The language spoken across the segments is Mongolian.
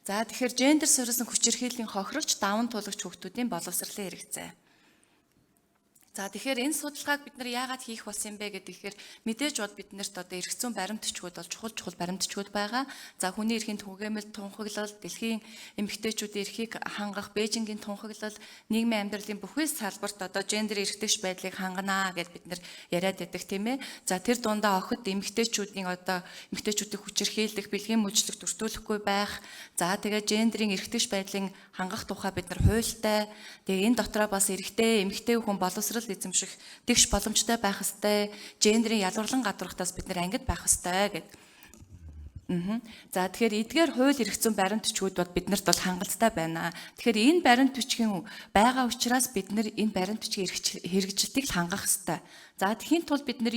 За, тэгэхээр гендер суурилсан хүчирхийллийн хохирогч, даван туулагч хүүхдүүдийн боловсролын хэрэгцээ. За, тэгэхээр энэ судалгааг бид нар яагаад хийх болсон юм бэ гэхээр мэдээж бод биднэрт одоо эрх зүйн баримт бичгүүд бол чухал чухал баримт бичгүүд байгаа. За, хүний эрхийн түгээмэл тунхаглал, дэлхийн эмэгтэйчүүдийн эрхийг хангах Бээжингийн тунхаглал, нийгмийн амьдралын бүхий салбарт одоо гендер эрхтгш байдлыг ханганаа гэж бид нар яриад байдаг, тийм ээ. За, тэр дундаа охид эмэгтэйчүүдийн одоо эмэгтэйчүүдийг хүчирхийлэх, бэлгийн мөчлөх өртөөлөхгүй байх. За, тэгээд гендрийн эрхтгш байдлын хангах тухай бид нар хуультай. Тэгээ энэ дотроо бас эрэгтэй, эмэгтэй хүн боловсрал эзэмших тэгш боломжтой байх ёстой. Гендрийн ялгуурлан гадуурхтаас бид нар ангид байх ёстой гэдэг. За, тэгэхээр эдгээр хууль эрх зүйн баримт бичгүүд бол биднэрт бол хангалттай байна. Тэгэхээр энэ баримт бичгийн байгаа учраас бид нар энэ баримт бичгийн хэрэгжилтийг л хангах ёстой. За, тэгэхийн тулд бид нар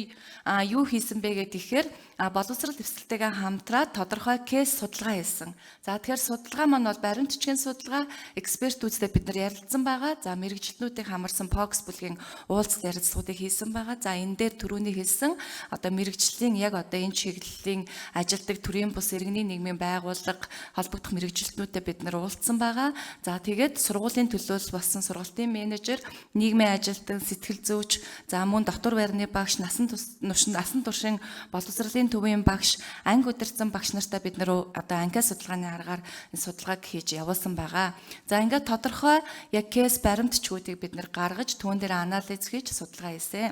юу хийсэн бэ гэхээр боловсрал дэвсгэлтэйгээ хамтраад тодорхой кейс судалгаа хийсэн. За, тэгэхээр судалгаа маань бол баримт бичгийн судалгаа, экспертүүдтэй бид нар ярилцсан байгаа. За, мэргэжилтнүүдийг хамарсан Fox бүлгийн уулзалт ярилцлагуудыг хийсэн байгаа. За, энэ дээр түрүүний хэлсэн одоо мэргэжлийн яг одоо энэ чиглэлийн ажилдаг төрийн бус иргэний нийгмийн байгууллага холбогдох мэргэжилтнүүдтэй бид нар уулзсан байгаа. За, тэгээд сургуулийн төлөөлөл болсон сургалтын менежер, нийгмийн ажилтан, сэтгэл зүйч, за мөн дотор байрны багш, насан насан туршийн боловсролын төвийн багш, анги удирдсан багш нартай бид нар одоо анкет судалгааны аргаар энэ судалгааг хийж явуулсан байгаа. За, ингээд тодорхой яг кейс баримт бичгүүдийг бид нар гаргаж, түүн дээр анализ хийж судалгаа хийсэн.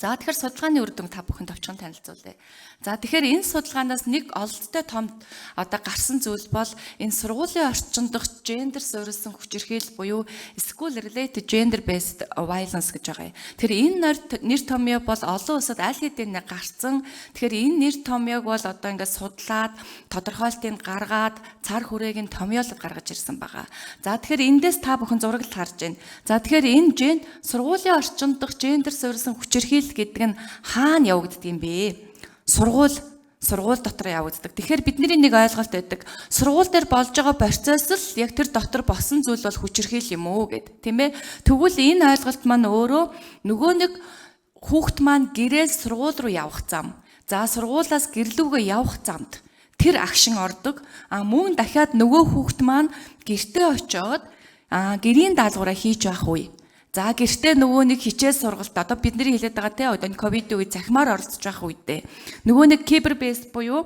За, тэгэхээр судалгааны үр дүн та бүхэн товчхон танилцуулъя. За, тэгэхээр энэ судалгаанаас нэг ололттой том одоо гарсан зүйл бол энэ сургуулийн орчин дох гендер суурилсан хүчирхийлэл буюу school related gender based violence гэж байгаа юм. Тэгэхээр энэ нэр томьёо бол олон улсад аль хэдийн гарцсан. Тэгэхээр энэ нэр томьёог бол одоо ингээд судлаад, тодорхойлтыг гаргаад, цар хүрээг нь томьёолоод гаргаж ирсэн байгаа. За, тэгэхээр эндээс та бүхэн зураглал харж байна. За, тэгэхээр энэ ген сургуулийн орчин дох гендер суурилсан хүчирхийлэл гэдэг нь хаана явагддаг юм бэ? Сургууль дотор явагддаг. Тэгэхээр бидний нэг ойлголт байдаг. Сургууль дээр болж байгаа процесс л яг тэр дотор болсон зүйл бол хүчирхийлэл юм уу гэд. Тийм ээ? Тэгвэл энэ ойлголт маань өөрөө нөгөө нэг хүүхэд маань гэрээс сургууль руу явах зам. За, сургуулиас гэрлүүгээ явах замд тэр агшин ордог. А мөн дахиад нөгөө хүүхэд маань гэртээ очиод гэрийн даалгавраа хийж байх үе. За, гэртээ нөгөө нэг хичээл сургалт, одоо бидний хэлээд байгаа те, одоо энэ ковидын үед захимаар оролцож байх үедээ нөгөө нэг cyber based буюу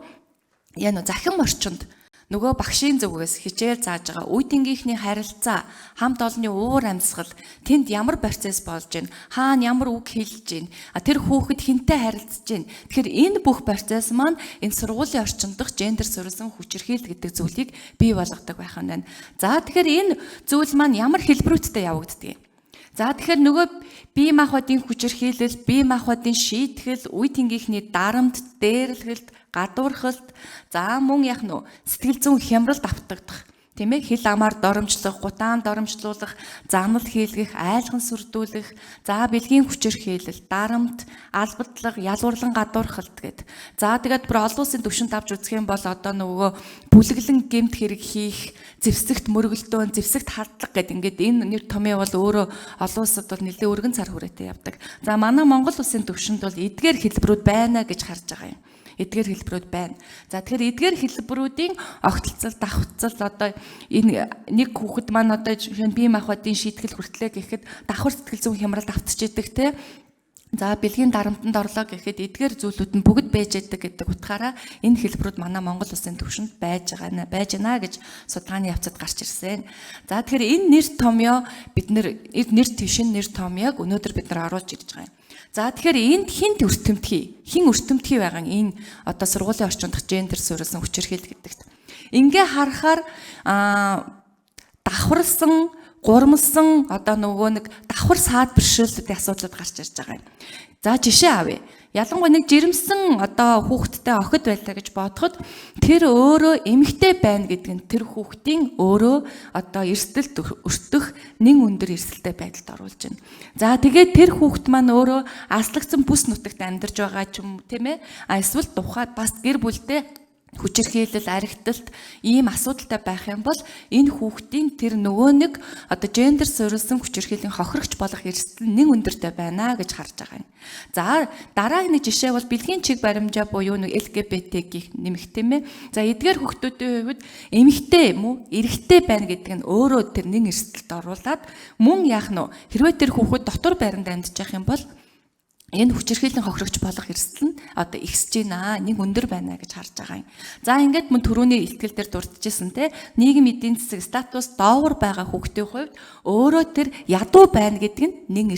яа нөө захим орчинд нөгөө багшийн зүгээс хичээл зааж байгаа үе тэнгийнхний харилцаа, хамт олонны уур амьсгал, тэнд ямар процесс болж байна, хаана ямар үг хэлж байна, тэр хүүхэд хэнтэй харилцаж байна. Тэгэхээр энэ бүх процесс маань энэ сургуулийн орчин дох гендер суурилсан хүчирхийлэл гэдэг зүйлийг бий болгодог байх нь байна. За, тэгэхээр энэ зүйл маань ямар хэлбэрүүдтэй явагддаг юм? За, тэгэхээр нөгөө бие махбодын хүчирхийлэл, бие махбодын шийтгэл, үе тэнгийнхний дарамт, дээрлэгэлт, гадуурхалт, за мөн яг нөө сэтгэл зүйн хямралд автагдах, тийм ээ, хэл амаар доромжлох, гутаан доромжлуулах, замнал хийлгэх, айлган сүрдүүлэх, за бэлгийн хүчирхийлэл, дарамт, албадлага, ялгуурлан гадуурхалт гэд. За, тэгээд бүр олон улсын түвшинд авч үзэх юм бол одоо нөгөө бүлэглэн гэмт хэрэг хийх, зэвсэгт мөргөлдөөн, зэвсэгт халдлага гэд ингээд энэ нэр томьёо бол өөрөө олон улсад бол нэлээд өргөн цар хүрээтэй явдаг. За, манай Монгол улсын түвшинд бол эдгээр хэлбэрүүд байна гэж харж байгаа юм, эдгээр хэлбэрүүд байна. За, тэгэхээр эдгээр хэлбэрүүдийн огтлцол, давхцал, одоо энэ нэг хүүхэд маань одоо жишээ нь бие махбодын шийтгэл хүртлээ гэхэд давхар сэтгэл зүйн хямралд автчихдаг, те. За, бэлгийн дарамтанд орлоо гэхэд эдгээр зүйлүүд нь бүгд байж яадаг гэдэг утгаараа энэ хэлбэрүүд манай Монгол улсын түвшинд байж байгаа байж байна гэж судалгааны явцад гарч ирсэн. За, тэгэхээр энэ нэр томьёо бид нэр нэр твшин нэр томьёог өнөөдөр бид нар оруулж ирж байгаа юм. За, тэгэхээр энд хинт өртөмтгий, хин өртөмтгий байгаа энэ одоо сургуулийн орчинд гендер суурилсан хүчирхийлэл гэдэгт. Ингээ харахаар давхарлсан, гурмалсан одоо нөгөө нэг давхар саад бэрхшээлүүдийн асуудлууд гарч ирж байгаа юм. За, жишээ авъя. Ялангуяа нэг жирэмсэн одоо хүүхэдтэй охид байлаа гэж бодоход тэр өөрөө эмэгтэй байна гэдэг нь тэр хүүхдийн өөрөө одоо эрсдэлд өртөх нэн өндөр эрсдэлтэй байдалд оруулж байна. За, тэгээд тэр хүүхд маань өөрөө аслагдсан бүс нутагт амьдарч байгаа ч юм, тийм ээ. А эсвэл тухайд бас гэр бүлдээ Хүчирхийлэл, архиталт ийм асуудалтай байх юм бол энэ хүүхдийн тэр нөгөө нэг одоо гендер суурилсан хүчирхийллийн хохирогч болох эрсдэл нэг өндөртэй байна гэж харж байгаа юм. За, дараагийн нэг жишээ бол бэлгийн чиг баримжаа буюу нэг LGBT-г нэмэх, тийм ээ. За, эдгээр хүүхдүүдийн хувьд эмэгтэй юм уу, эрэгтэй байна гэдэг нь өөрөө тэр нэг эрсдэлд оруулаад, мөн яах нь вэ? Хэрвээ тэр хүүхэд дотор байранд амьдарч явах юм бол энэ хүчирхийллийн хохирогч болох эрсдэл нь одоо ихсэж байна, нэг өндөр байна гэж харж байгаа юм. За, ингээд мөн түрүүний илтгэл дээр дурджсэн, те, нийгэм эдийн засаг статус доовор байгаа хүүхдийн хувьд өөрөө тэр ядуу байна гэдэг нь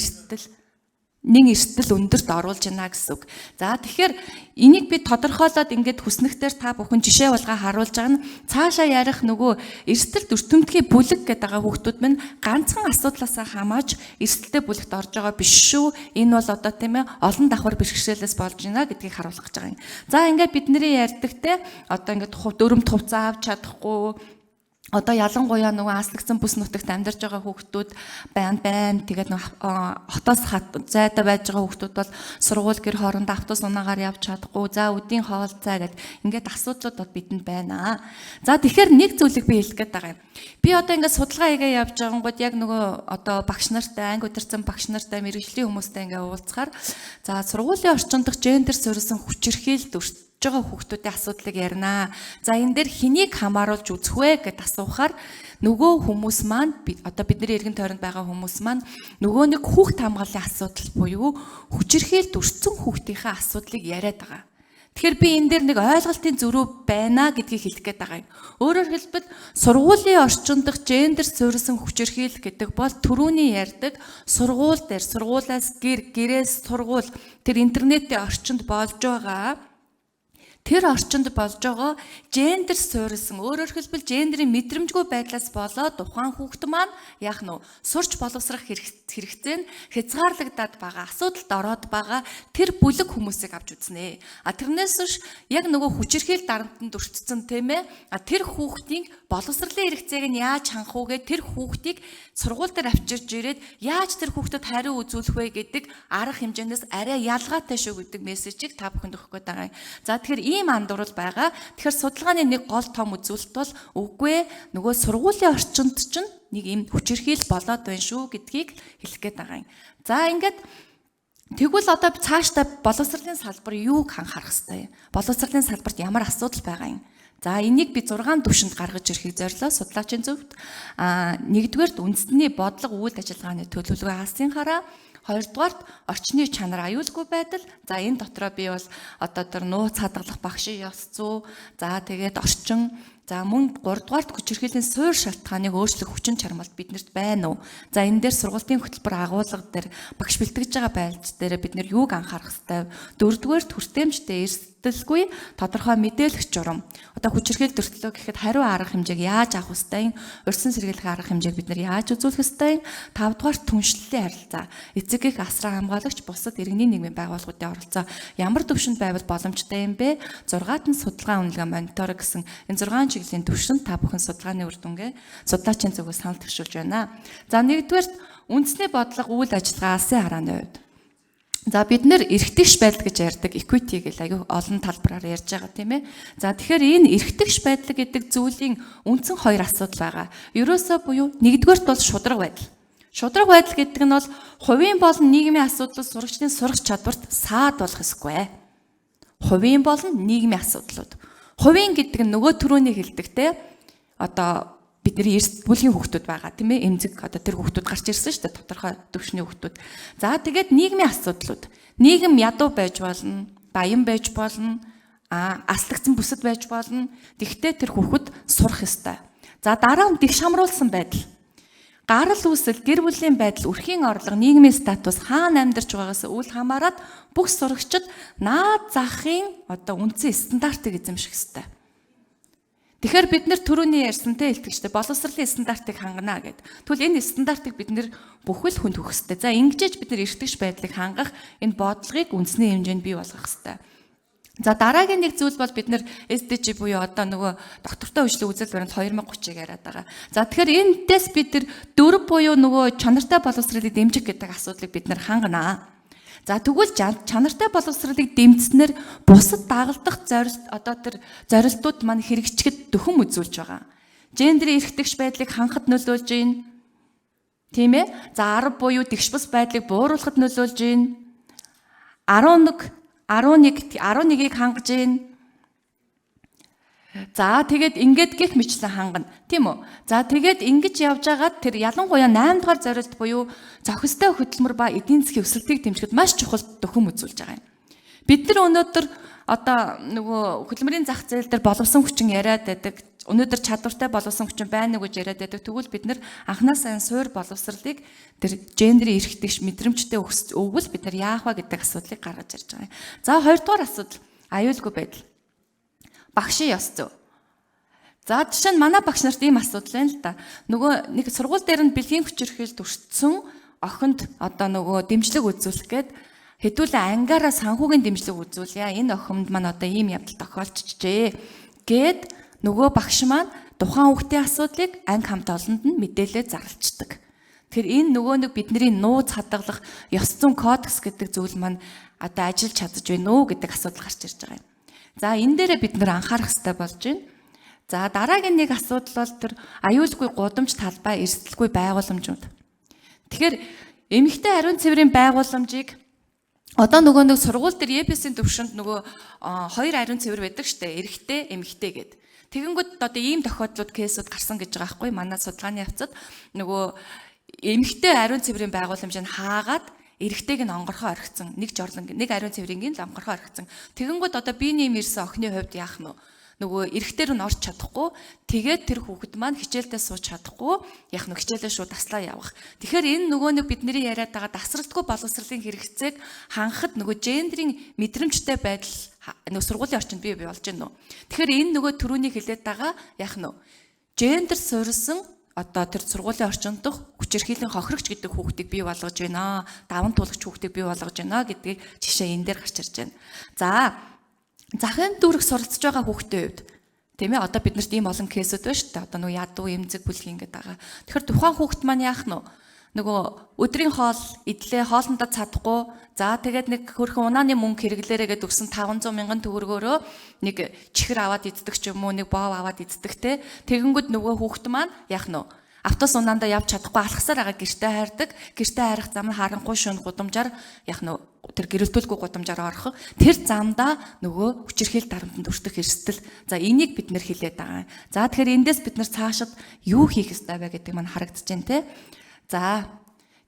нэг эрсдэл өндөрт оруулж байна гэсэн үг. За, тэгэхээр энийг би тодорхойлоод ингээд хүснэгтэр та бүхэн жишээ болгоо харуулж байгаа нь цаашаа ярих нөгөө эрсдэлд өртөмтгий бүлэг гэдэг байгаа хүүхдүүд минь ганцхан асуудлаасаа хамааж эрсдэлтэй бүлэгт орж байгаа биш шүү. Энэ бол одоо, тийм ээ, олон давхар бэрхшээлээс болж байна гэдгийг харуулах гэж байгаа юм. За, ингээд бидний ярьдаг, те, одоо ингээд дүрэмт хувцас авч чадахгүй, одоо ялангуяа нөгөө аслагдсан бүс нутагт амьдарч байгаа хүүхдүүд байна. Тэгээд нөгөө хотоос зайдаа байж байгаа хүүхдүүд бол сургууль гэр хоорондоо автобус унаагаар явж чадахгүй. За, үдийн хоол цай гэд ингээд асуудлууд бол бидэнд байна. За, тэгэхээр нэг зүйлийг би хэлэх гээд байгаа юм. Би одоо ингээд судалгаа хийгээ явж байгангууд яг нөгөө одоо багш нартай, анги удирдсан багш нартай, мэргэжлийн хүмүүстэй ингээд уулзахаар, за, сургуулийн орчин дох гендер суурилсан хүчирхийлэлд өртөж байгаа хүүхдүүдийн асуудлыг ярина. За, энэ дээр хэнийг хамааруулж үзэх вэ гэд асуухаар нөгөө хүмүүс маань, одоо бидний эргэн тойронд байгаа хүмүүс маань нөгөө нэг хүүхд хамгааллын асуудал буюу хүчирхийлэлд өртсөн хүүхдийнхээ асуудлыг яриад байгаа. Тэгэхээр би энэ дээр нэг ойлголтын зөрүү байна гэдгийг хэлэх гээд байгаа юм. Өөрөөр хэлбэл, сургуулийн орчин дох гендер суурилсан хүчирхийлэл гэдэг бол түрүүний ярьдаг сургууль дээр, сургуулиас гэр, гэрээс сургууль, тэр интернетийн орчинд болж байгаа, тэр орчинд болж байгаа гендер суурилсан, өөрөөр хэлбэл, гендерийн мэдрэмжгүй байдлаас болоод тухайн хүүхэд маань яах нь вэ, сурч боловсрох хэрэгцээ нь хязгаарлагдаад байгаа, асуудалд ороод байгаа тэр бүлэг хүмүүсийг авч үзнэ. А тэрнээс биш яг нөгөө хүчирхийлэл дарамтанд өртсөн, тийм ээ, а тэр хүүхдийн боловсролын хэрэгцээг нь яаж хангах уу гэ, тэр хүүхдийг сургууль дээр авчирч ирээд яаж тэр хүүхдэд хариу үзүүлэх вэ гэдэг арга хэмжээнээс арай ялгаатай шүү гэдэг мессежийг та бүхэнд өгөх гээд байгаа юм. За, тэгэхээр ийм андуурал байгаа. Тэгэхээр судалгааны нэг гол том үзүүлэлт бол үгүй ээ, нөгөө сургуулийн орчинд чинь нэг ийм хүчирхийлэл болоод байна шүү гэдгийг хэлэх гээд байгаа юм. За, ингээд тэгвэл одоо цаашдаа боловсролын салбар юуг анхаарах ёстой юм? Боловсролын салбарт ямар асуудал байгаа юм? За, энийг би 6 түвшинд гаргаж ирэхийг зорилоо судлаачийн зөвхт. Нэгдүгээрт үндэсний бодлого, үйл ажиллагааны төлөвлөгөө хаасын хараа. Хоёрдугаарт орчны чанар, аюулгүй байдал. За, энэ дотроо би бол одоо тэр нууц хадгалах, багшийн ёс зүй, за, тэгээд орчин. За, мөн гуравдугаарт хүчирхийллийн суур шалтгааныг өөрчлөх хүчин чармайлт биднэрт байна уу? За, энэ дээр сургалтын хөтөлбөр, агуулга дээр, багш бэлтгэж байгаа байдал дээр бид нар юуг анхаарах ёстой? Дөрөвдүгээрт хүртээмжтэй, эрсдэлгүй тодорхой мэдээлэх журам. Одоо хүчирхийлэл дөртлөө гэхэд хариу арга хэмжээг яаж авах ёстой? Урьдчилан сэргийлэх арга хэмжээг бид нар яаж үзүүлэх ёстой? Тавдугаарт түншлэлийн харилцаа. Эцэг эх, асран хамгаалагч, бусад иргэний нийгмийн байгууллагуудын оролцоо ямар түвшинд байвал боломжтой юм бэ? Зургаат нь судалгаа, үнэлгээ, мониторинг гэсэн энэ 6 чиглэлийн түвшинд та бүхэн судалгааны үр дүнгээ судлаачийн зүгээс санал төвшүүлж байна. За, нэгдүгээрт үндэсний бодлого, үйл ажиллагаа, алсын харааны хувьд. За, бид нэр эрх тэгш байдал гэж ярьдаг, equity гэл аягүй олон талбараар ярьж байгаа, тийм ээ. За, тэгэхээр энэ эрх тэгш байдал гэдэг зүйлийн үндсэн хоёр асуудал байгаа. Ерөөсөө буюу нэгдүгээрт бол шударга байдал. Шударга байдал гэдэг нь бол хувийн болон нийгмийн асуудлууд сурагчдын сурах чадварт саад болох ёсгүй. Хувийн болон нийгмийн асуудлууд. Хувийн гэдэг нь нөгөө түрүүний хэлдэг, те, одоо бидний эрс бүлгийн хүүхдүүд байгаа, тийм ээ, эмзэг одоо тэр хүүхдүүд гарч ирсэн шүү дээ, тодорхой төвшний хүүхдүүд. За, тэгээд нийгмийн асуудлууд. Нийгэм ядуу байж болно, баян байж болно, аслагдсан бүсэд байж болно. Тэгвэл тэр хүүхэд сурах ёстой. За, дараа нь тэгш хамруулсан байдал. Гарал үүсэл, гэр бүлийн байдал, өрхийн орлого, нийгмийн статус, хаана амьдарч байгаагаас үл хамааран бүх сурагчид наад захын одоо үндсэн стандартыг эзэмших ёстой. Тэгэхээр бид нэр түрүүний ярьсантай илтгэжтэй боловсролын стандартыг хангана гэд. Тэгвэл энэ стандартыг бид нэр бүхэл хүнд өгөх ёстой. За, ингэж бид нэр эрх тэгш байдлыг хангах энэ бодлогыг үндэсний хэмжээнд бий болгох ёстой. За, дараагийн нэг зүйл бол бид нэр SDG буюу одоо нөгөө доктортой хөгжлийн үзэл баримт 2030-ыг яриад байгаа. За, тэгэхээр энэндээс бид нар дөрв буюу нөгөө чанартай боловсролыг дэмжих гэдэг асуудлыг бид нэр хангана. За тэгвэл чанартай боловсролыг дэмжснээр бусад дагалдах зорилт одоо тэр зорилтууд маань хэрэгжихэд дөхөм үзүүлж байгаа. Гендрийн эрхтгч байдлыг хангахад нөлөөлж байна. Тийм ээ? За 10 буюу тэгш бус байдлыг бууруулахад нөлөөлж байна. 11 11 11-ийг хангаж байна. За тэгээд ингээд гих мэтлэн хангана. Тийм үү? За тэгээд ингэж явж байгаад тэр ялангуяа 8 дугаар зорилт буюу зохистой хөдөлмөр ба эдийн засгийн өсөлтийг дэмжихэд маш чухал дөхөм үзүүлж байгаа юм. Бид нар өнөөдөр одоо нөгөө хөдөлмөрийн зах зээл дээр боловсон хүчин яриад байдаг. Өнөөдөр чадвартай боловсон хүчин байна уу гэж яриад байдаг. Тэгвэл бид нар анханасаа энэ суур боловсролыг тэр гендрийн эрхтгч мэдрэмжтэй өгвөл бид нар яах вэ гэдэг асуудлыг гаргаж ирж байгаа юм. За хоёрдугаар асуудал аюулгүй байдал. Багшийн ёс зүй. За жишээ нь манай багш нарт ийм асуудал байна л да. Нөгөө нэг сургууль дээр нь бэлгийн хүчирхийлэлд өртсөн охинд одоо нөгөө дэмжлэг үзүүлэх гээд хэдүүлээ ангиараа санхүүгийн дэмжлэг үзүүлье. Энэ охинд маань одоо ийм явдал тохиолдчихжээ гэд нөгөө багш маань тухайн хүүхдийн асуудлыг анги хамт олонд нь мэдээлэл зарлцдаг. Тэгэхээр энэ нөгөө нэг бидний нууц хадгалах ёс зүйн кодекс гэдэг зүйл маань одоо ажиллаж чадаж байна уу гэдэг асуудал гарч ирж байгаа юм. За энэ дээрээ бид нэр анхаарах хэрэгтэй болж байна. За дараагийн нэг асуудал бол тэр аюулгүй гудамж талбай эрсдэлгүй байгууламжууд. Тэгэхээр эмэгтэй ариун цэврийн байгууламжийг одоо нөгөө нэг сургууль дээр ЕПС-ийн төвшөнд нөгөө хоёр ариун цэвэр байдаг штэ, эрэгтэй, эмэгтэй гэд. Тэгэнгүүт одоо ийм тохиолдлууд кейсүүд гарсан гэж байгаа байхгүй манай судалгааны явцад нөгөө эмэгтэй ариун цэврийн байгууламжийг хаагаад эрэгтэйг нь онгорхоо орхицсан. Нэг жорлон нэг ариун цэврийн л онгорхоо орхицсан. Тэгэнгүүт одоо биений юм ирсэн охины хувьд яах нь вэ? Нөгөө эрэгтэр нь орч чадахгүй, тэгээд тэр хүүхэд маань хичээлдээ сууж чадахгүй, яг нь хичээлээ шууд таслаа явах. Тэгэхээр энэ нөгөө нэг бидний яриад байгаа дасралтгүй боловсролын хэрэгцээг хангахад нөгөө гендрийн мэдрэмжтэй байдал нөгөө сургуулийн орчинд бий болж байна уу? Тэгэхээр энэ нөгөө төрөүний хэлээд байгаа яг нь гендер суурилсан одоо тэр сургуулийн орчинд дох хүчирхийлэн хохирогч гэдэг хүүхдийг бий болгож байна. Даван туулагч хүүхдийг бий болгож байна гэдгийг жишээ энэ дээр гарч ирж байна. За захын дүүрэг суралцж байгаа хүүхдийн хувьд тийм ээ одоо биднэрт ийм олон кейсүүд байна шүү дээ. Одоо нөгөө ядуу эмзэг бүлгийн гэдэг байгаа. Тэгэхээр тухайн хүүхд маань яах нь вэ? Нөгөө өдрийн хоол идлээ, хоолндоо цадахгүй. За тэгээд нэг хөрхөн унааны мөнгө хэрэглээрэ гэдээ өгсөн 500 мянган төгрөгөөрөө нэг чихэр аваад иддэг ч юм уу, нэг боов аваад иддэг те. Тэгэнгүүт нөгөө хүүхд маань яах нь вэ? Автобус унаандаа явж чадахгүй алхасаар байгаа гэртээ хайрдаг. Гэртээ хайрах зам нь харанхуй шөнө гудамжаар яах нь тэр гэрэлтүүлгүй гудамжаар орох. Тэр замдаа нөгөө хүчирхийлэл дарамтанд өртөх эрсдэл. За энийг бид нэр хэлээд байгаа. За тэгэхээр эндээс бид нар цаашид юу хийх ёстой вэ гэдэг маань харагдаж байна те. За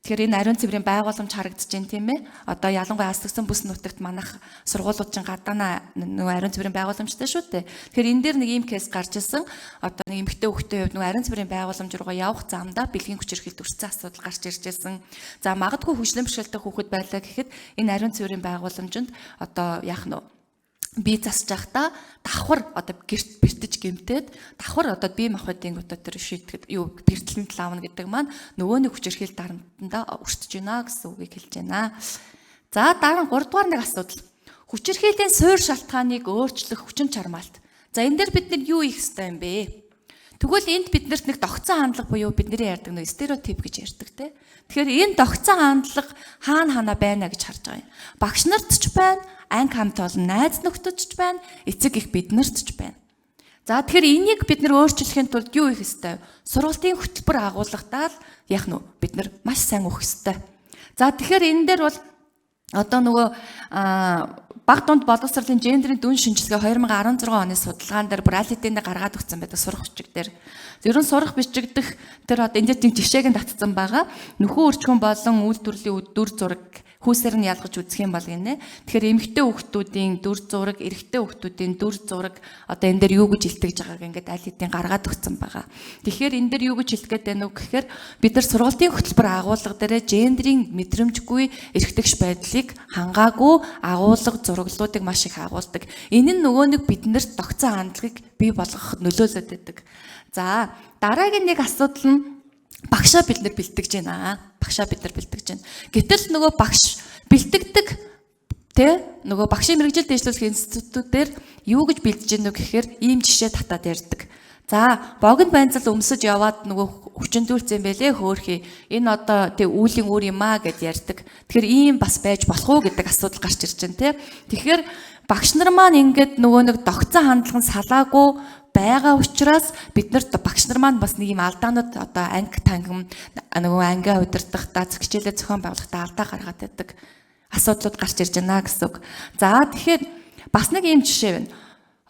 тэгэхээр энэ ариун цэврийн байгууламж харагдаж байна тийм ээ. Одоо ялангуяа асгасан бүс нутагт манах сургуулиуд чинь гадаана нөгөө ариун цэврийн байгууламжтай шүү дээ. Тэгэхээр энэ дээр нэг ийм кейс гарч ирсэн. Одоо нэг эмэгтэй хүүхдийн хувьд нөгөө ариун цэврийн байгууламж руугаа явах замдаа бэлгийн хүчирхийлэлд өртсөн асуудал гарч ирж байсан. За магадгүй хөгжлийн бэрхшээлтэй хүүхэд байлаа гэхэд энэ ариун цэврийн байгууламжинд одоо яах нь вэ? Би засаж байхдаа давхар одоо гэрт бэртэж гэмтээд давхар одоо бие махбодын одоо тэр шийтгэд юу бэртлэн лавна гэдэг маань нөгөө нэг хүчирхийлэл дарамтандаа өртөж байна гэсэн үгийг хэлж байна. За дараа нь 3 дугаар нэг асуудал. Хүчирхийллийн суур шалтгааныг өөрчлөх хүчин чармаалт. За энэ дээр бид нар юу хийх ёстой юм бэ? Тэгвэл энд биднэрт нэг догцсон хандлага буюу бидний ярьдаг нэг стереотип гэж ярьдаг те. Тэгэхээр энэ догцсон хандлага хаана хаана байна гэж харж байгаа юм. Багш нарт ч байна, анги хамт олон найз нөхдөд ч байна, эцэг их биднэрт ч байна. За тэгэхээр энийг бид нар өөрчлөхийн тулд юу хийх ёстой вэ? Сургалтын хөтөлбөр агуулгадаа л яах нь вэ? Бид нар маш сайн өгөх ёстой. За тэгэхээр энэ дээр бол одоо нөгөө баг дунд боловсролын гендрийн дүн шинжилгээ 2016 оны судалгаан дээр бүр аль хэдийн гаргаад өгсөн байдаг сурах бичиг дээр. Ер нь сурах бичиг дэх тэр одоо энэ дээр жишээг нь татсан байгаа. Нөхөн үрчгэн болон үйлдвэрлэлийн дүр зураг хүүсээр нь ялгаж үзэх юм бол гинэ. Тэгэхээр эмэгтэй хүүхдүүдийн дүр зураг, эрэгтэй хүүхдүүдийн дүр зураг одоо энэ дээр юу гэж илтгэж байгааг ингээд аль хэдийн гаргаад өгсөн байгаа. Тэгэхээр энэ дээр юу гэж хэлэх гээд байна вэ гэхээр бид нар сургалтын хөтөлбөр агуулга дээрээ гендрийн мэдрэмжгүй эрхтгч байдлыг хангаагүй агуулга зураглалуудыг маш их агуулдаг. Энэ нь нөгөө нэг биднэрт тогтсон хандлагыг бий болгоход нөлөөлөд байдаг. За дараагийн нэг асуудал нь багшаа бид нар бэлтгэж байна. Багшаа бид нар бэлтгэж байна. Гэтэл нөгөө багш бэлтгэдэг тэ нөгөө багшийн мэргэжил дэвшлүүлэх институтүүд дээр юу гэж бэлдэж гэнэ вэ гэхээр ийм жишээ татаад ярьдаг. За, богино банзал өмсөж яваад нөгөө хүчндүүлсэн байлээ хөөхий. Энэ одоо тэг үүлийн үр юм аа гэд ярьдаг. Тэгэхээр ийм бас байж болох уу гэдэг асуудал гарч ирж байна те. Тэгэхээр багш нар маань ингээд нөгөө нэг догцсон хандлага нь салаагүй байгаа учраас бид нарт багш нар маань бас нэг юм алдаанууд одоо анги тангим нөгөө ангиа удирдахдаа хичээлээ зохион байгуулахдаа алдаа гаргаад байдаг асуудлууд гарч ирж байна гэсэн үг. За, тэгэхээр бас нэг юм жишээ байна.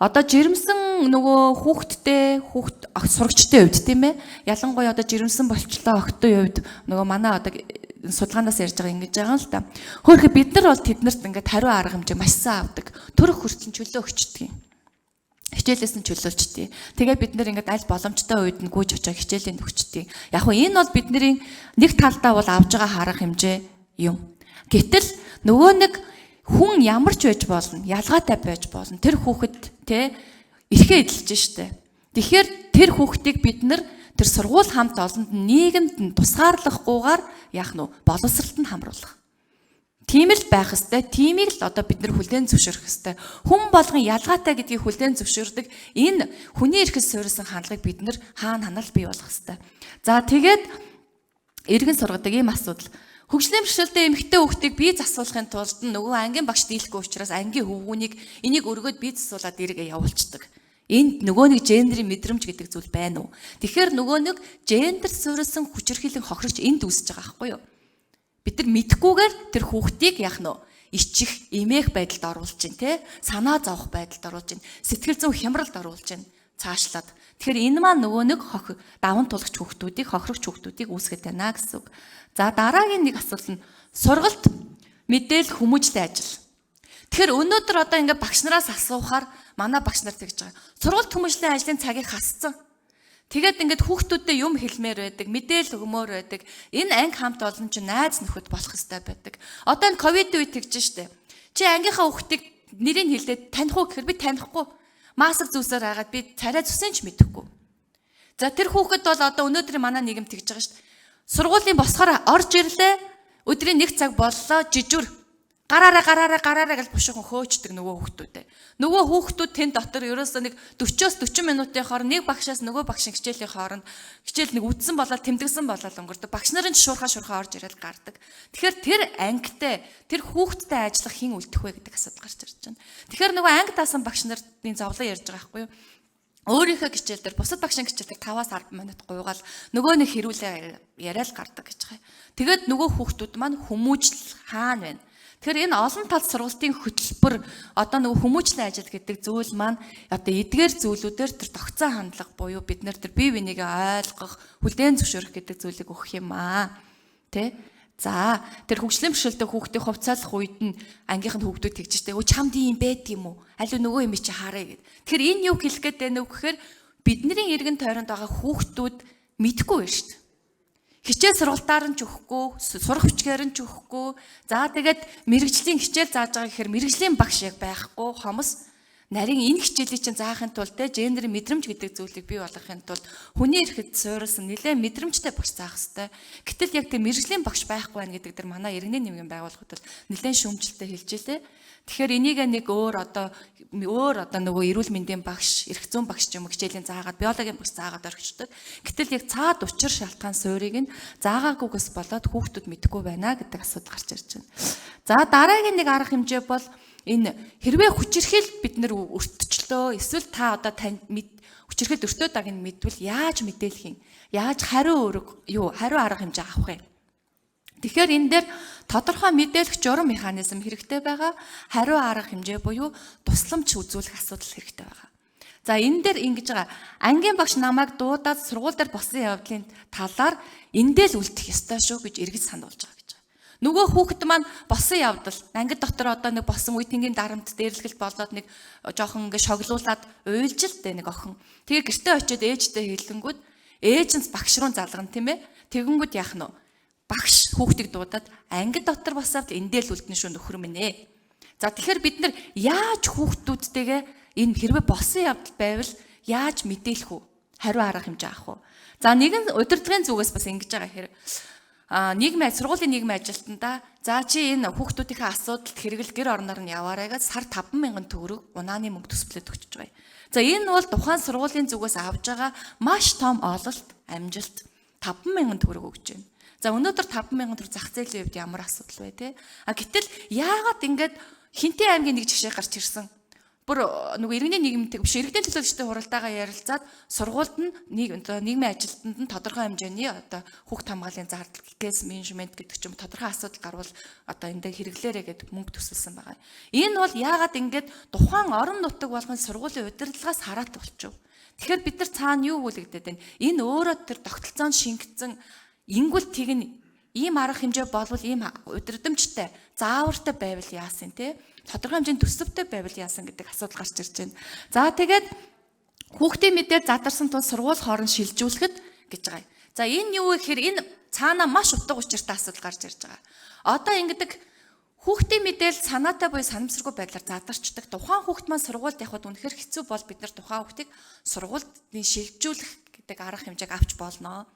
Одоо жирэмсэн нөгөө хүүхэдтэй хүүхд сурагчтай хувьд тийм ээ. Ялангуяа одоо жирэмсэн болчлоо охтын хувьд нөгөө манай одоо судалгаанаас ярьж байгаа ингэж байгаа юм л та. Хөөхө бид нар бол тэднэрт ингээд хариу арга хэмжээ маш сайн авдаг. Төрөх хүртэл чөлөө өгчдөг юм. Хичээлээс нь чөлөөлчдөг. Тэгээ бид нэр ингээд аль боломжтой үед нь гүйж очиж хичээлийн өгчдөг. Яг нь энэ бол бидний нэг талдаа бол авж байгаа харах хэмжээ юм. Гэтэл нөгөө нэг хүн ямар ч байж болно, ялгаатай байж болно. Тэр хүүхэд те эрхээ эдэлж штэ. Тэгэхээр тэр хүүхдийг бид нар тэр сургууль хамт олонд нийгэмд нь тусгаарлахгүйгээр яах нь боловсролд нь хамруулах. Тийм л байх ёстой. Тимийг л одоо бид нар хүлээн зөвшөөрөх ёстой. Хүн болгон ялгаатай гэдгийг хүлээн зөвшөөрдөг. Энэ хүний эрхэс суурилсан хандлагыг бид нар хаана ханал бий болгох ёстой. За, тэгээд эргэн сургадаг ийм асуудал. Хөгжлийн бэрхшээлтэй эмэгтэй хүүхдийг бие засуулахын тулд нөгөө ангийн багш дийлэхгүй учраас ангийн хөвгүүнийг энийг өргөөд бие засуулаад эргээ явуулцдаг. Энд нөгөө нэг гендерийн мэдрэмж гэдэг зүйл байна уу? Тэгэхээр нөгөө нэг гендер суурилсан хүчирхийлэн хохирогч энд үүсэж байгаа байхгүй юу? Бид нар мэдхгүйгээр тэр хүүхдийг яах нь ичих, эмээх байдалд оруулж чинь те, санаа зовох байдалд оруулж чинь, сэтгэл зүйн хямралд оруулж чинь цаашлаад. Тэгэхээр энэ маань нөгөө нэг хох даван тулгч хүүхдүүдийг, хохирогч хүүхдүүдийг үүсгэж байна гэсэн үг. За, дараагийн нэг асуулт нь сургалт мэдээлэл хүмүүжлийн ажил. Тэгэхээр өнөөдөр одоо ингээ багш нараас асуухаар манай багш нар тэгж байгаа. Сургалт хүмүүжлийн ажлын цагийг хасцсан. Тэгээд ингээд хүүхдүүдэд юм хэлмээр байдаг, мэдээлэл өгмөр байдаг. Энэ анги хамт олон чинь найз нөхөд болох ёстой байдаг. Одоо энэ ковид үед тэгж штэ. Чи ангийнхаа хүүхдийг нэрийг хэлээд таних уу гэхээр би танихгүй. Маск зүүсээр хагаад би царай зүсэн ч мэдэхгүй. За, тэр хүүхэд бол одоо өнөөдөр манай нийгэм тэгж байгаа штэ. Сургуулийн босгоор орж ирлээ. Өдрийн нэг цаг боллоо, жижүр гараараа гараараа гараараа гэж бушуухан хөөчдөг нөгөө хүүхдүүдээ. Нөгөө хүүхдүүд тэн дотор ерөөсөө нэг 40-оос 40 минутын хооронд нэг багшаас нөгөө багшийн хичээлийн хооронд хичээл нэг үдсэн болоод тэмдэгсэн болоод өнгөрдөг. Багш нар нь шуурхаа шуурхаа орж ирээд гардаг. Тэгэхээр тэр ангитай тэр хүүхдтэй ажиллах хэн үлдэх вэ гэдэг асуудал гарч ирж байна. Тэгэхээр нөгөө анги даасан багш нарын зовлон ярьж байгаа байхгүй юу? Өөрийнхөө хичээл дээр бусад багшийн хичээл дээр 5-аас 10 минут гуйгаал нөгөө нэг хэрүүлээ яриад гардаг гэж байгаа. Тэгээд нөгөө хүүхдүүд маань хүмүүжил хаана байна? Тэгэхээр энэ олон талд сургалтын хөтөлбөр одоо нөгөө хүмүүжлийн ажил гэдэг зүйл маань одоо эдгээр зүйлүүдээр тэр тогтсон хандлага буюу бид нэр тэр бие бинийгээ ойлгох, хүлээн зөвшөөрөх гэдэг зүйлийг өгөх юм аа. Тэ? За, тэр хөгжлийн бэрхшээлтэй хүүхдийг хувцаалах үед нь ангийнх нь хүүхдүүд тэгж штэ. Өө, чамд ийм байд юм уу? Аль нөгөө юм чи харъя гэд. Тэгэхээр энэ юу хэлэх гээд байна вэ гэхээр бидний эргэн тойронд байгаа хүүхдүүд мэдэхгүй байна штэ. Хичээл сургалтаар нь ч өгөхгүй, сурах хүчгээр нь ч өгөхгүй. За, тэгээд мэрэгжлийн хичээл зааж байгаа гэхээр мэрэгжлийн багш яг байхгүй, хомос нарийн энэ хичээлийг чинь заахын тулд те гендерийн мэдрэмж гэдэг зүйлийг бий болгохын тулд хүний эрхэд суурилсан нэлээд мэдрэмжтэй багш заах хэвээр. Гэтэл яг тэр мэрэгжлийн багш байхгүй байна гэдэг дээр манай иргэний нэмгийн байгууллагууд бол нэлээд шүүмжлэлтэй хэлж илээ. Тэгэхээр энийг нэг өөр одоо нөгөө эрүүл мэндийн багш, эрх зүйн багш ч юм уу хичээлийн заагаад, биологийн багш заагаад орхичдог. Гэтэл яг цаад учир шалтгаан суурийг нь заагаагүйгээс болоод хүүхдүүд мэдэхгүй байна гэдэг асуудал гарч ирж байна. За, дараагийн нэг арга хэмжээ бол энэ хэрвээ хүчирхийл бид нэр өртчлөө эсвэл та одоо тань хүчирхийлд өртөөд байгааг нь мэдвэл яаж мэдээлэх юм? Яаж хариу өрөг юу хариу арга хэмжээ авах юм? Тэгэхээр энэ дээр тодорхой мэдээлэх журам механизм хэрэгтэй байгаа. Хариу арга хэмжээ буюу тусламж үзүүлэх асуудал хэрэгтэй байгаа. За, энэ дээр ингэж байгаа. Ангийн багш намайг дуудаад сургууль дээр болсон явдлын талаар эндээ л үлдэх ёстой шүү гэж эргэж сануулж байгаа гэж байгаа. Нөгөө хүүхэд маань болсон явдал ангид дотор одоо нэг болсон үе тэнгийн дарамт дээрлэхэл болоод нэг жоохон ингээ шоглуулад уйлж л дээ нэг охин. Тэгээ гэртээ очиод ээжтэй хэлэнгүүд ээж нь багш руу залгана, тийм ээ. Тэгэнгүүт яах нь вэ? Багш хүүхдийг дуудаад ангид дотор босоод эндээ л үлдэн шүү нөхөр минь ээ. За, тэгэхээр бид нар яаж хүүхдүүдтэйгээ энэ хэрвээ болсон явдал байвал яаж мэдээлэх үү? Хариу арга хэмжээ авах уу? За, нэгэн удирдлагын зүгээс бас ингэж байгаа хэрэг. Нийгмийн сургуулийн нийгмийн ажилтнаа за чи энэ хүүхдүүдийнхээ асуудалд хэрэгэл гэр орноор нь яваарай гэж сар 5,000 төгрөг унааны мөнгө төсвөлөд өгчөж байгаа. За энэ бол тухайн сургуулийн зүгээс авж байгаа маш том ололт, амжилт 5,000 төгрөг өгч байна. За өнөөдөр 5,000 төгрөг зах зээлийн хувьд ямар асуудал вэ те? А гэтэл яагаад ингэж Хинтээ аймгийн нэг жишээ гарч ирсэн. Бүр нөгөө иргэний нийгэмтэй биш иргэдийн төлөөлөгчтэй хуралдаагаа ярилцаад сургуульд нь нийгмийн ажилтнанд нь тодорхой хэмжээний одоо хүүхд хамгааллын зардал кейс менежмент гэдэг ч юм тодорхой асуудал гарвал одоо энэ дээр хэрэглээрэ гэдэг мөнгө төсөлсөн байгаа. Энэ бол яагаад ингэж тухайн орон нутаг болгон сургуулийн удирдлагаас хараатай болчихов. Тэгэхээр бид нар цаана юу хүлэгдээд байна? Энэ өөрөө тэр тогтолцоонд шингэсэн ингүүл тийг нь ийм арга хэмжээ болвол ийм удирдамжтай, заавартай байвал яасан те? Тодорхой хэмжээний төсөвтэй байвал яасан гэдэг асуудал гарч ирж байна. За тэгээд хүүхдийн мэдээ задарсан тул сургууль хооронд шилжүүлэхэд гэж байгаа. За энэ юу гэхээр энэ цаана маш утга учиртай асуудал гарч ирж байгаа. Одоо ингэдэг хүүхдийн мэдээлэл санаатай буюу санамсаргүй байдлаар задарчдаг. Тухайн хүүхд маань сургуульд явхад үнэхээр хэцүү бол бид нар тухайн хүүхдийг сургуульд шилжүүлэх гэдэг арга хэмжээг авч болно.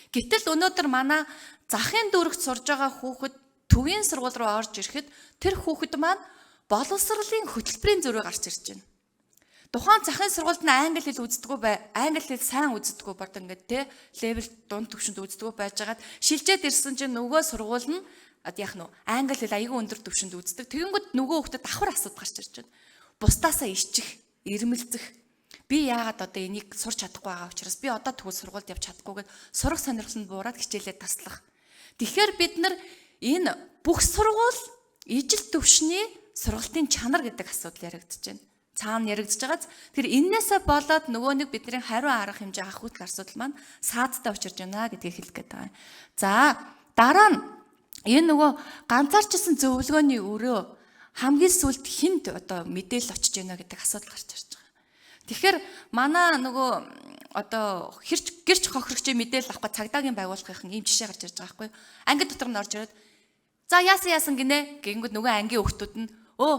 Гэтэл өнөөдөр манай захын дүүрэгт сурж байгаа хүүхэд төвийн сургууль руу орж ирэхэд тэр хүүхэд маань боловсролын хөтөлбөрийн зөрүү гарч ирж байна. Тухайн захын сургуульд нь англи хэл үздэггүй бай, англи хэл сайн үздэггүй бод ингээд те level дунд түвшинд үздэггүй байжгаад шилжээд ирсэн чинь нөгөө сургууль нь яг нь англи хэл аягүй өндөр түвшинд үздэг. Тэгэнгүүт нөгөө хүүхдэд давхар асуудал гарч ирж байна. Бусдаасаа иччих, ирмэлзэх. Би яагаад одоо энийг сурч чадахгүй байгаа учраас би одоо тэгвэл сургуульд явж чадахгүй гэд сурах сонирхол нь буураад хичээлээ таслах. Тэгэхээр бид нар энэ бүх сургууль ижил түвшний сургалтын чанар гэдэг асуудал яригдж байна. Цаана яригдж байгааз тэр эннээсээ болоод нөгөө нэг бидний хариу арга хэмжээ авах хөтөл асуудал маань саадтай учирч байна гэдгийг хэлэх гээд байгаа юм. За дараа нь энэ нөгөө ганцаарчсан зөвлөгөөний өрөө хамгийн сүүлд хүнд одоо мэдээлэл очиж байна гэдэг асуудал гарч ирж байгаа. Тэгэхээр манай нөгөө одоо хэрч гэрч хохирогчийн мэдээлэл авах цагдаагийн байгууллагын ийм жишээ гарч ирж байгаа байхгүй юу? Анги дотор нь орж ирээд за яасан гинэ гингүүд нөгөө ангийн хүүхдүүд нь өө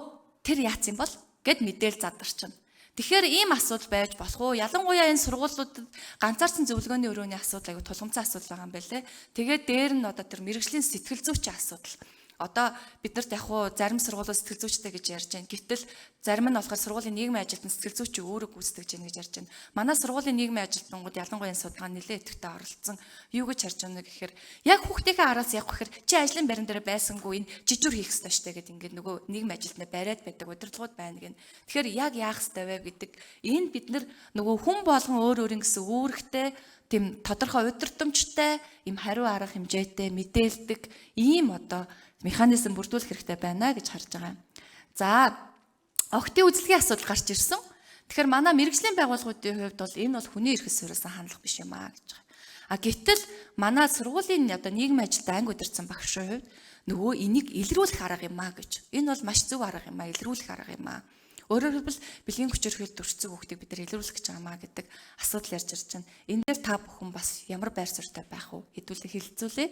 тэр яац юм бол гэд мэдээл задарчна. Тэгэхээр ийм асуудал байж болох уу? Ялангуяа энэ сургуулиудад ганцаарсан зөвлөгөөний өрөөний асуудал аягүй тулгамцсан асуудал байгаа юм байна лээ. Тэгээд дээр нь одоо тэр мэрэгжлийн сэтгэл зүйчийн асуудал. Одоо бид нарт яг хуу зарим сургуулиуд сэтгэл зүйчтэй гэж ярьж байна. Гэтэл зарим нь болохоор сургуулийн нийгмийн ажилтан сэтгэл зүйчийн үүрэг гүйцэтгэж байна гэж ярьж байна. Манай сургуулийн нийгмийн ажилтнууд ялангуяа энэ судалгаа нэлээд идэвхтэй оролцсон. Юу гэж харж байна гэхээр яг хүүхдийнхээ араас явах гэхээр чи ажлын байран дээр байсангүй энэ жижүүр хийх ёстой штэ гэд ингээд нөгөө нийгмийн ажилтнаа бариад байдаг удирдлагууд байна гэн. Тэгэхээр яг яах ёстой вэ гэдэг энэ бид нар нөгөө хүн болгон өөр өөр ингэсэн үүрэгтэй тийм тодорхой удирдамжтай ийм хариу арга хэмжээтэй мэдээлдэг ийм одоо механизм бүрдүүлэх хэрэгтэй байна гэж харж байгаа юм. За огтын үзлэгийн асуудал гарч ирсэн. Тэгэхээр манай мэрэгжлийн байгууллагуудын хувьд бол энэ бол хүний эрхэс суурилсан хандлага биш юм а гэж байгаа. А гэтэл манай сургуулийн одоо нийгмийн ажилд анги удирдсан багшийн хувьд нөгөө энийг илрүүлэх арга юм а гэж. Энэ бол маш зөв арга юм а, илрүүлэх арга юм а. Өөрөөр хэлбэл бэлгийн хүчирхийлэл дүрцэг хүүхдийг бид нар илрүүлэх гэж байгаа маа гэдэг асуудал ярьж ирж байна. Энэ дээр та бүхэн бас ямар байр суурьтай байх вэ? Хэдүүлээ хэлэлцүүлээ.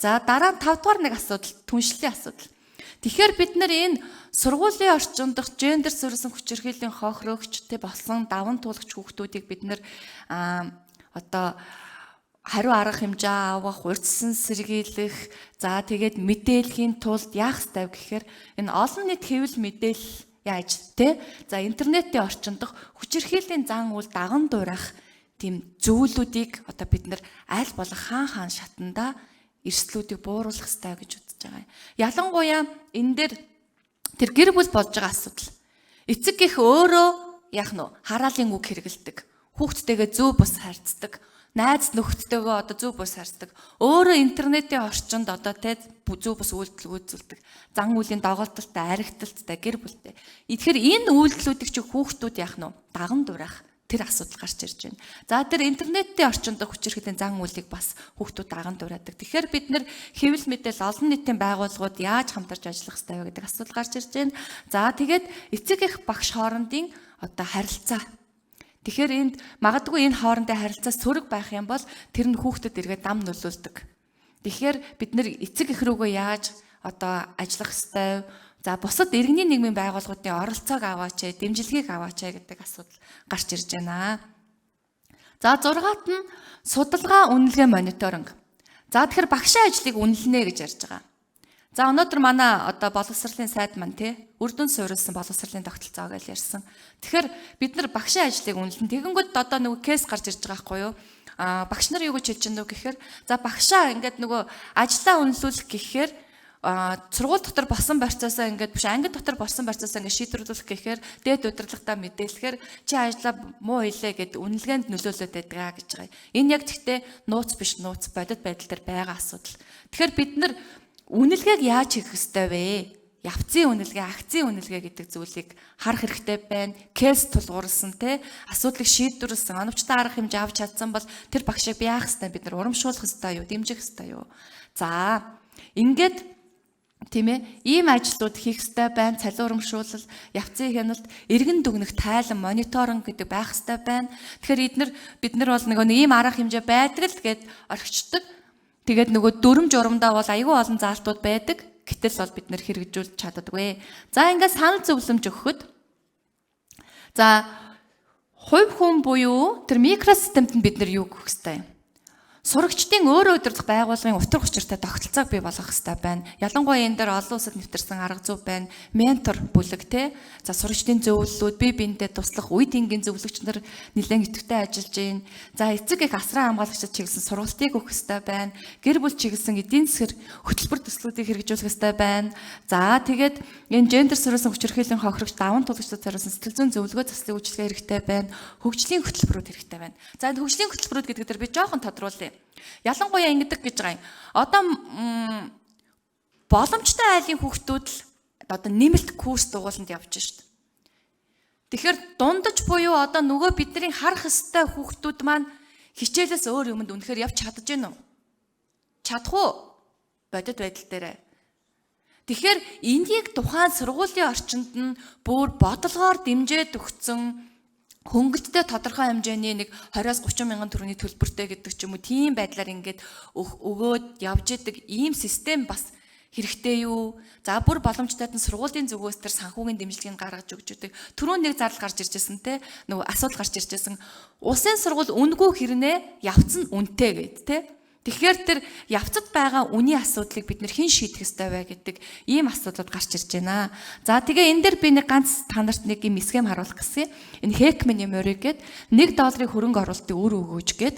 За дараа нь 5 дугаар нэг асуудал түншлэлийн асуудал. Тэгэхээр бид нар энэ сургуулийн орчин дох гендер суурилсан хүчирхийллийн хохирогчтой болсон даван туулагч хүүхдүүдийг бид нар одоо хариу арга хэмжээ авах, урьдчилан сэргийлэх, за тэгээд мэдээлэхийн тулд яах ёстой вэ гэхээр энэ олон нийт хэвлэл мэдээлэл яаж те за интернетийн орчин дох хүчирхийллийн зан үйл даган дуурайх тийм зөвлөлүүдийг одоо бид нар аль болох хаан хаан шатанда эрсдлүүдийг бууруулах ёстой гэж үзэж байгаа юм. Ялангуяа энэ дээр тэр гэр бүл болж байгаа асуудал. Эцэг гих өөрөө яах нь хараалын үг хэрэгэлдэг. Хүүхдтэйгээ зөв бус харьцдаг. Найз нөхдөдтэйгээ одоо зөв бус харьцдаг. Өөрөө интернетийн орчинд одоо те зөв бус үйлдэл үйлдүүлдэг. Зан үйлийн доголдолтой, аригталттай гэр бүлтэй. Тэгэхээр энэ үйлдэлүүдийг чи хүүхдүүд яах нь даган дуурайх тэр асуудал гарч ирж байна. За тэр интернетийн орчинд хүчирхийллийн зан үйлийг бас хүүхдүүд даган дуурайдаг. Тэгэхээр бид нэр хэвлэл мэдээлэл олон нийтийн байгууллагууд яаж хамтарч ажиллах ёстой вэ гэдэг асуудал гарч ирж байна. За тэгээд эцэг эх багш хоорондын одоо харилцаа. Тэгэхээр энд магадгүй энэ хоорондын харилцаа сөрөг байх юм бол тэр нь хүүхдэд эргээд дам нөлөөлдөг. Тэгэхээр бид нэр эцэг эх рүүгээ яаж одоо ажиллах ёстой, за бусад иргэний нийгмийн байгууллагуудын оролцоог аваач, дэмжлэгийг аваач гэдэг асуудал гарч ирж байна. За 6-ат нь судалгаа, үнэлгээ, мониторинг. За, тэгэхээр багшийн ажлыг үнэлнэ гэж ярьж байгаа. За, өнөөдөр манай одоо боловсролын сайд маань, тий, үр дүн суурилсан боловсролын тогтолцоо гэж ярьсан. Тэгэхээр бид нар багшийн ажлыг үнэлнэ. Тэгэнгүүт одоо нөгөө case гарч ирж байгаа байхгүй юу? А багш нар юу гэж хэлж байна вэ гэхээр, за, багшаа ингээд нөгөө ажлаа үнэлүүлэх гэхээр сургууль дотор болсон процессоо ингээд биш, анги дотор болсон процессоо ингээд шийдвэрлүүлэх гэхээр дээд удирдлагатай мэдээлэхээр чи ажлаа муу хийлээ гэд үнэлгээнд нөлөөлөд байдаг гэж байгаа. Энэ яг тэгтээ нууц биш, нууц бодит байдал дээр байгаа асуудал. Тэгэхээр бид нар үнэлгээг яаж хийх ёстой вэ? Явцын үнэлгээ, акцийн үнэлгээ гэдэг зүйлийг харах хэрэгтэй байна. Case тулгуурласан, те, асуудлыг шийдвэрлэсэн, оновчтой арга хэмжээ авч чадсан бол тэр багшийг би яах ёстой, бид нар урамшуулах ёстой юу, дэмжих ёстой юу? За, ингээд, тийм ээ, ийм ажлууд хийх ёстой байна. Цалин урамшуулал, явцын хяналт, эргэн дүгнэх тайлан, мониторинг гэдэг байх ёстой байна. Тэгэхээр эднэр бид нар бол нөгөө ийм арга хэмжээ байдаг л гэд орхичдаг. Тэгээд нөгөө дүрм журамдаа бол айгүй олон заалтууд байдаг. Гэтэл бол бид нэр хэрэгжүүлж чаддаггүй. За, ингээд санал зөвлөмж өгөхөд, за, хувь хүн буюу тэр микросистемд нь бид нар юу өгөх ёстой юм? Сурагчдын өөрөө удирдах байгууллагын утга учиртай тогтолцоог бий болгох хэрэгтэй байна. Ялангуяа энэ дээр олон улсад нэвтэрсэн арга зүй байна. Ментор бүлэг, те. За, сурагчдын зөвлөлүүд, бие биендээ туслах, үе тэнгийн зөвлөгч нар нэлээд идэвхтэй ажиллаж байна. За, эцэг их асран хамгаалагчид чиглэсэн сургалтыг өгөх хэрэгтэй байна. Гэр бүл чиглэсэн эдийн засгэр хөтөлбөр төслүүдийг хэрэгжүүлэх хэрэгтэй байна. За, тэгээд энэ гендер суурилсан хүчирхийллийн хохирогч даван туулагчдад зориулсан сэтгэл зүйн зөвлөгөө заслын үйлчилгээ хэрэгтэй байна. Хөгжлийн хөтөлбөрүүд хэрэгтэй байна. За, энэ хөгжлийн хөтөлбөрүүд гэдэг дээр би жоохон тодруулъя. Ялангуяа ингэдэг гэж байгаа юм. Одоо боломжтой айлын хүүхдүүд л одоо нэмэлт курс дугууланд явж шít. Тэгэхээр дундаж буюу одоо нөгөө бидний харах ёстой хүүхдүүд маань хичээлээс өөр юмд үнэхээр явж чадаж гэнэ үү? Чадах уу? Бодит байдал дээр. Тэгэхээр энийг тухайн сургуулийн орчинд нь бүр бодлогоор дэмжиж өгсөн хөнгөлттэй тодорхой хэмжээний нэг 20-оос 30 мянган төгрөгийн төлбөртэй гэдэг ч юм уу, тийм байдлаар ингээд өгөөд явж идэг ийм систем бас хэрэгтэй юу? За, бүр боломжтойд нь сургуулийн зүгээс тэр санхүүгийн дэмжлэгийг гаргаж өгч идэг. Түрүүн нэг зардал гарч ирж байсан, те, нөгөө асуудал гарч ирж байсан. Улсын сургууль үнэгүй хэрнээ явц нь үнэтэй гэд, те. Тэгэхээр тэр явцад байгаа үний асуудлыг бид нэр хэн шийдэх ёстой вэ гэдэг ийм асуудлууд гарч ирж байна. За, тэгээ энэ дээр би нэг ганц та нарт нэг юм схем харуулах гэсэн. Энэ Heckman Murray гээд 1 долларын хөрөнгө оруулалтыг үр өгөөж гээд.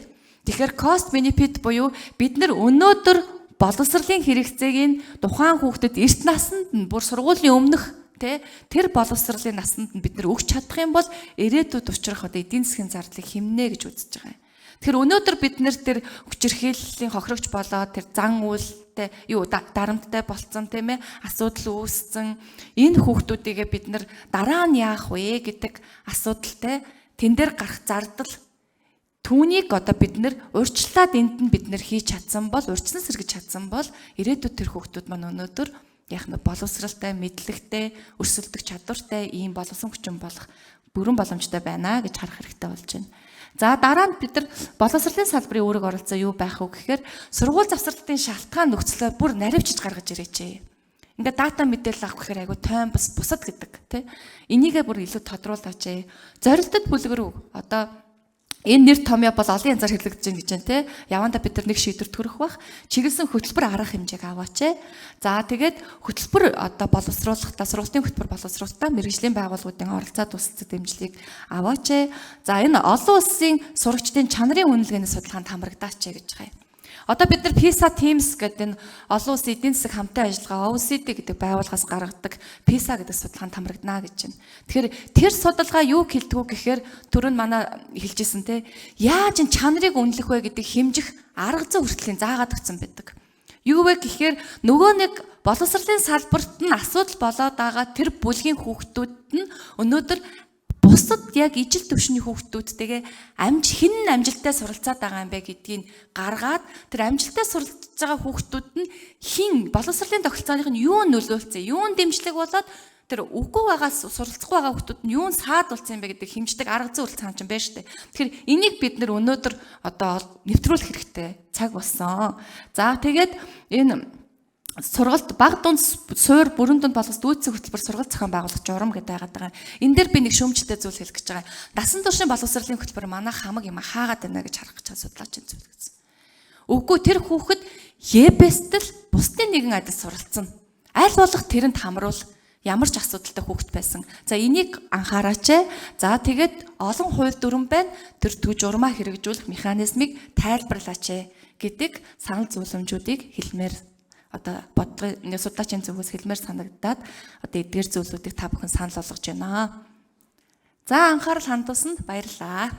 Тэгэхээр cost benefit буюу бид нар өнөөдөр боловсролын хэрэгцээг нь тухайн хүүхдэд эрт наснд нь, бүр сургуулийн өмнөх, тэ, тэр боловсролын насанд нь бид нар өгч чадах юм бол ирээдүйд учрах одоо эдийн засгийн зардлыг хэмнэ гэж үзэж байгаа юм. Тэгэхээр өнөөдөр бид нэр тэр хүчирхийллийн хохирогч болоод, тэр зан үйлтэй юу дарамттай болцсон, тийм ээ, асуудал үүссэн энэ хүүхдүүдийгээ бид нар дараа нь яах вэ гэдэг асуудалтай, тэн дээр гарах зардал, түүнийг одоо бид нэр урьдчилаад энд нь бид нэр хийж чадсан бол, урьдчилан сэргэж чадсан бол ирээдүйд тэр хүүхдүүд маань өнөөдөр яг нь боловсралтай, мэдлэгтэй, өрсөлдөх чадвартай ийм боловсон хүчин болох бүрэн боломжтой байна гэж харах хэрэгтэй болж байна. За, дараа нь бид нар боловсролын салбарын үүрэг оролцоо юу байх вэ гэхээр сургууль завсарлалтын шалтгаан нөхцлөө бүр наривчж гаргаж ирээч. Ингээд дата мэдээлэл авах гэхээр айгу тойм бас бусад гэдэг, тий. Энийгээ бүр илүү тодруулаач. Зорилтод бүлэг рүү одоо энэ нэр томьёо бол олон янзаар хэрэглэгдэж байна гэж байна, те. Явандаа бид нар нэг шийдвэрт хүрэх бах. Чиглэсэн хөтөлбөр арга хэмжээг аваач. За, тэгээд хөтөлбөр одоо боловсруулахдаа, сургалтын хөтөлбөр боловсруулахдаа мэргэжлийн байгууллагуудын оролцоо, тусалцах дэмжлэгийг аваач. За, энэ олон улсын сурагчдын чанарын үнэлгээний судалгаанд хамрагдаач гэж байгаа юм. Одоо бид нар PISA Teams гэдэг энэ олон улсын эдийн засаг хамтын ажиллагаа OECD гэдэг байгууллагаас гаргадаг PISA гэдэг судалгаанд хамрагдана гэж байна. Тэгэхээр тэр судалгаа юу хэлдэг вэ гэхээр түрүүн манай хэлжсэн, те, яаж энэ чанарыг үнэлэх вэ гэдэг хэмжих арга зүй хүртэл заагаад өгсөн байдаг. Юу вэ гэхээр нөгөө нэг боловсролын салбарт нь асуудал болоод байгаа тэр бүлгийн хүүхдүүд нь өнөөдөр бусад яг ижил төвшний хүүхдүүдтэйгээ амж хэн нь амжилттай суралцаад байгаа юм бэ гэдгийг гаргаад, тэр амжилттай суралцж байгаа хүүхдүүд нь хэн боловсролын тогтолцооных нь юу нөлөөлсөн, юун дэмжлэг болоод тэр үгүй байгаа, суралцахгүй байгаа хүүхдүүд нь юун саад болсон юм бэ гэдэг хэмждэг арга зүй хүртэл цаана ч юм байна шүү дээ. Тэгэхээр энийг бид нэр өнөөдөр одоо нэвтрүүлэх хэрэгтэй цаг болсон. За, тэгээд энэ сургалт баг дунд суур бүрэн дунд болгос дүйцэх хөтөлбөр сургалт зохион байгуулах журам гэдэг байгаад байгаа. Энэ дээр би нэг шүүмжтэй зүйл хэлэх гэж байгаа. Насан туршийн боловсролын хөтөлбөр манай хамаг юм хаагаад байна гэж харах гэж судлаач зүйл гэсэн. Үгүй, тэр хүүхэд Ебест л бусдын нэгэн адил суралцсан. Аль болох тэрэнд хамруул ямар ч асуудалтай хүүхэд байсан. За, энийг анхаараач. За, тэгээд олон хууль дүрэм байна. Тэр төж урмаа хэрэгжүүлэх механизмыг тайлбарлаач гэдэг санал зөвлөмжүүдийг хэлмээр одоо бодлогын судлаачийн зүгээс хэлмээр санагдаад одоо эдгээр зүйлүүдийг та бүхэн санал болгож байна. За, анхаарал хандуулсанд баярлалаа.